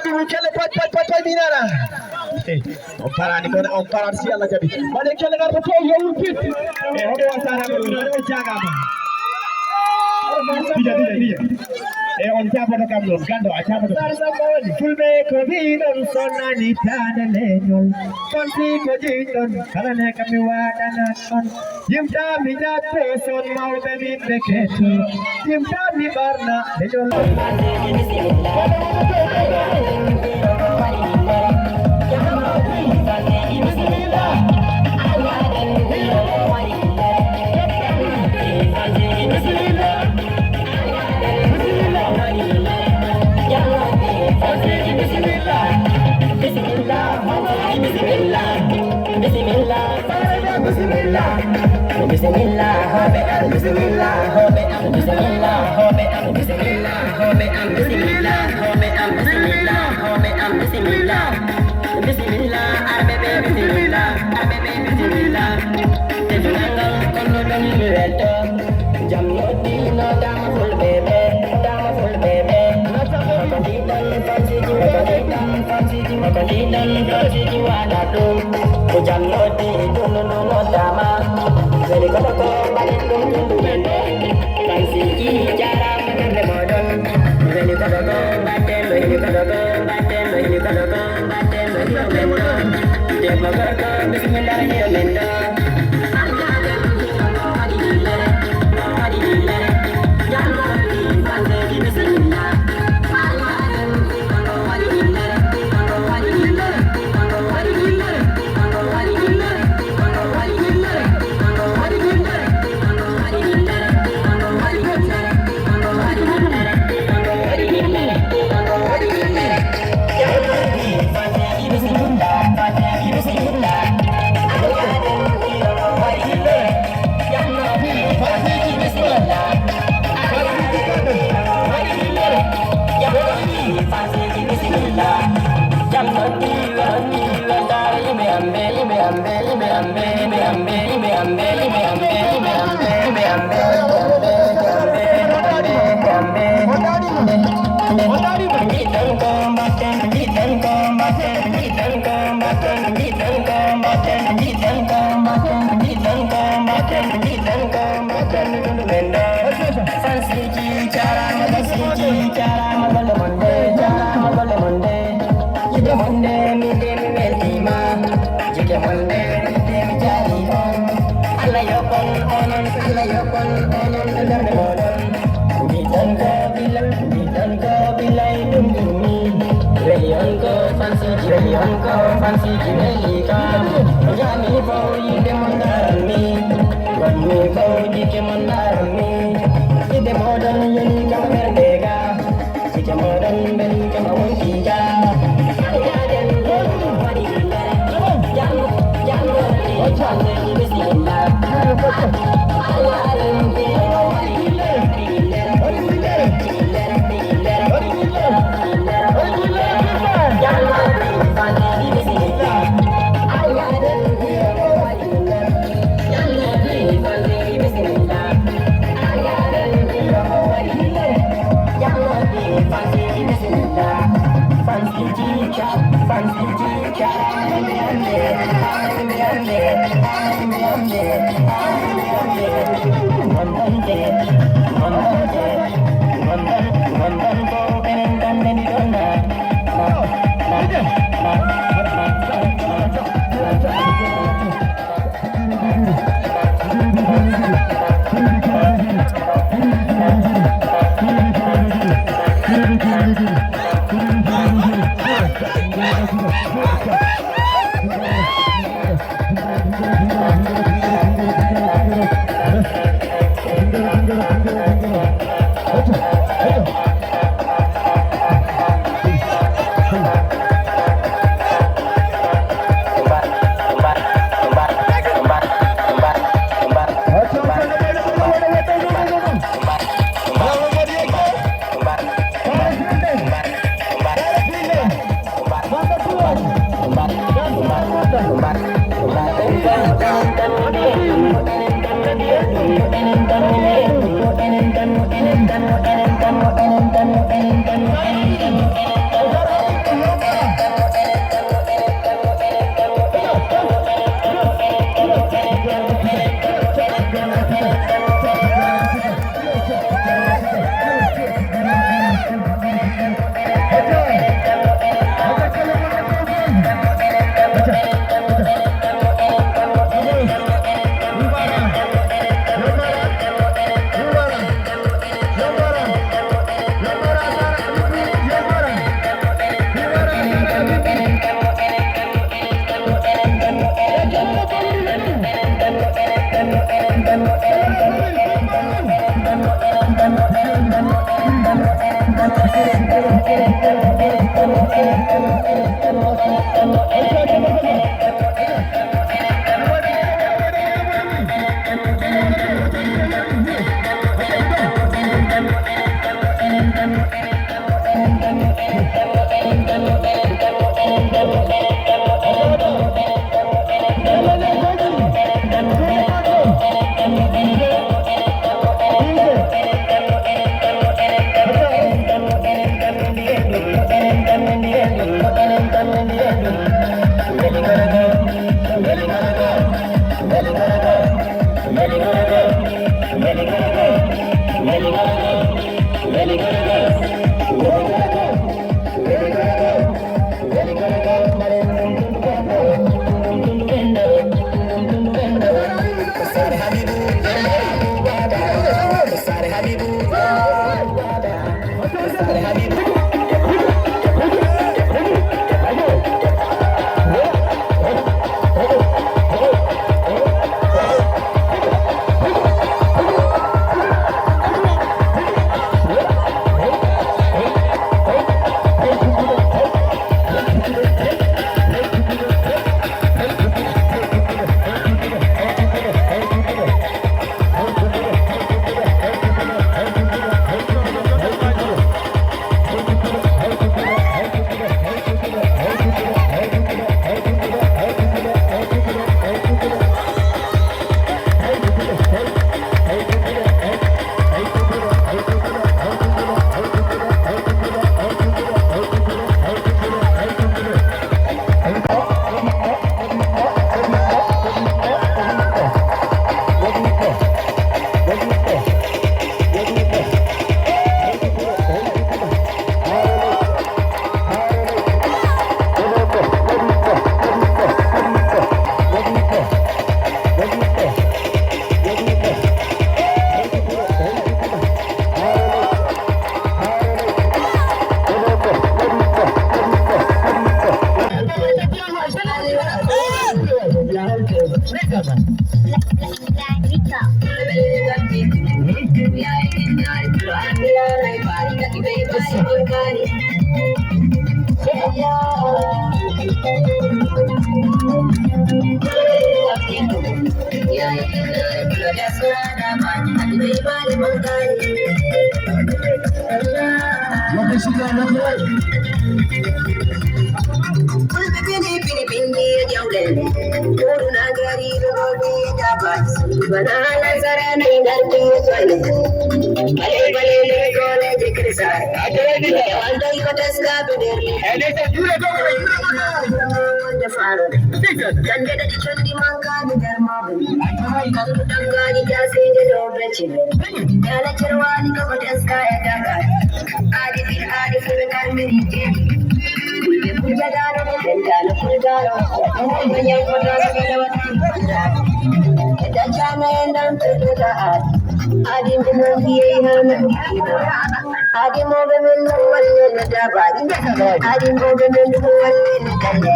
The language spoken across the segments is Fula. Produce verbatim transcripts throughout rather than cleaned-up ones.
Ɗum kelle paj, paj, paj, paj, mi nana. Eh, on paraani, kono on paraani si Allah jaɓi. Waɗe kelle ngarta fof yo ɗum fit. Eh, hoɗo on saraɓe ɗum, waɗe on jaagama. Dija, dija, dija. Eh, on jaboto kam noon, gando a jaboto. Fulɓe ko mbiɗon sonnani taade leñol. Kon si ko jiɗɗon, kala ne kam mi waɗana on. Yimtaami jatto son mawɓe min ɓe keeto. Yimtaami ɓarna ɓe jollo. Bisimilla, bisimilla, bisimilla, bisimilla, hoɓe am, bisimilla, hoɓe am, bisimilla, hoɓe am, bisimilla, hoɓe am, bisimilla, hoɓe am, bisimilla, hoɓe am, bisimilla, bisimilla, arɓe ɓe, bisimilla, arɓe ɓe, bisimilla. Teddugal ngal, kono ɗon mi welto. Jam noddi no dama fulɓe ɓe, dama fulɓe ɓe. Ko ndiɗon fansiji, ko ndiɗon fansiji, ko ndiɗon fansiji waɗa ɗum. Ko jam noddi dundu ndu noddama. Weli kono ko mbaɗen ɗum dundu men ɗo. Fansiji jarama darde moɗon. Weli kono ko mbaɗen ɗo, weli kono ko mbaɗen ɗo, weli kono ko mbaɗen ɗo, hino men ɗo. Debbo gorko, bisimilla, hino men ɗo. Fansiji jarama, fansiji jarama, golle mon de, jarama, golle mon de. Yiɗde mon de, min de mi weltima. Jikke mon de, min de mi jaari on. Allah yoɓon onon, Allah yoɓon onon e darde moɗon. Mbiɗon ko bilay, mbiɗon ko bilay ɗum ɗummi. Weli on ko fansiji, weli on ko fansiji, weli kam. Jami fof yiɗde mon daranmi. Gonmi fof jikke mon daranmi. Yiɗde moɗon yoni kam ɓernde ga. Jikke moɗon mbeli kam a wonti ga. Fulɓe pini pini pini e jawle. Koɗum a gari ɗo ɗo ɗi jabaji. Bana lansara ne ngardi e jole. Bale bale ne kole je krisa. Wanda iko teska bederi. Wanda faro. Kande da di chondi manga ni derma. Kanko dangaji jasinde dow becce. Yala cerwani koko teska e daga. Adi fil adi fil karmiri je. Kulbe kujadano de bentano kujadano. Manyan kota su da wata. Da jana endan tuta adi. Adi mo biye hana. Adi mo be men no wale na dabari. Adi mo be men no wale na dabari.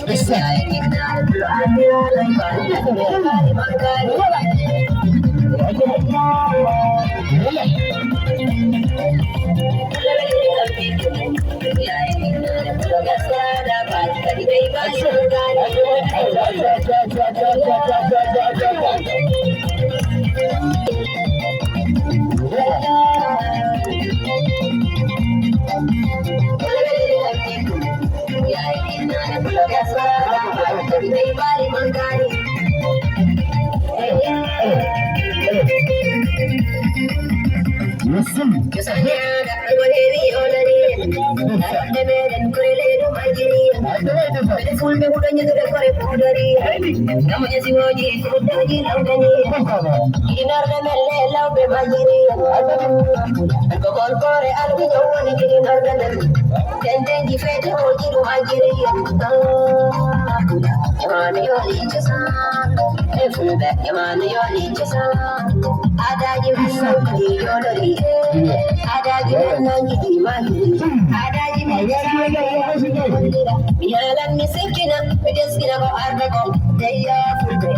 Listen. Fulɓe huɗo ñande ɓe kore puudari. Gamo ƴesiwooji fuɗɗooji lawdani. Inorɗe men le lawɓe majjiri. Ko golkore almiño woni inorɗe men. Tentenji feetooji ɗum majjiri. Jamaanu yo licce san. E fulɓe jamaanu yo licce san. Adaaji men nangi yoɗori. Adaaji men nangi ɗi mahi. Adaaji men. Mi yalan mi sikkina mi teskina ko arda ko. Deyya fulɓe.